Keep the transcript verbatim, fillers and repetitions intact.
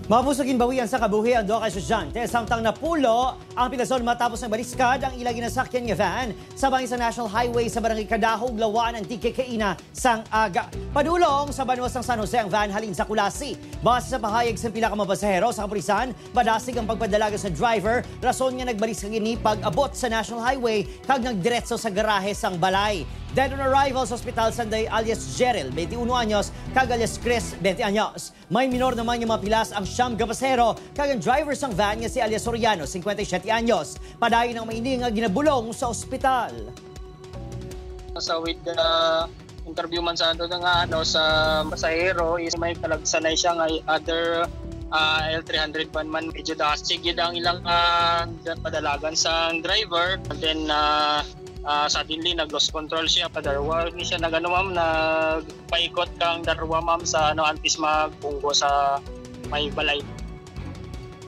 Mapusok ginbawian sa kabuhi ang duha ka estudyante samtang napulo ang pila sa matapos nga baliskad ang ila ginasakyan nga van sa bahin sa National Highway sa Barangay Cadajo, Laua-an, Antique, kaina sang aga. Padulong sa banwa sang San Jose ang van halin sa Culasi. Base sa pahayag sa pila ka mga pasahero sa kapulisan, madasig ang pagpadalagan sa driver, rason nga nagbaliskad kini pag-abot sa National Highway kag nagdiretso sa garahe sang balay. Dead on arrival sa ospital sanday alias Jeril, twenty-one anyos, kag alias Chris, twenty anyos. May minor naman nga mapilas ang siyam ka pasahero kag ang driver sang van nga si alias Soriano, cincuenta y siete anyos. Padayon ang maini nga ginabulong sa ospital. Sa with the interview man sa ano nga ano sa pasahero is may talagsanay siya nga other ah, L three hundred van man, medyo dasig gid ang ilang ah, padalagan sa driver. And then ah, ah, suddenly nag-lost control siya. Padarwa ni siya nag-ano, ma'am, nagpaikot kang darwa, ma'am, sa ano, antes magpunggo sa may balay.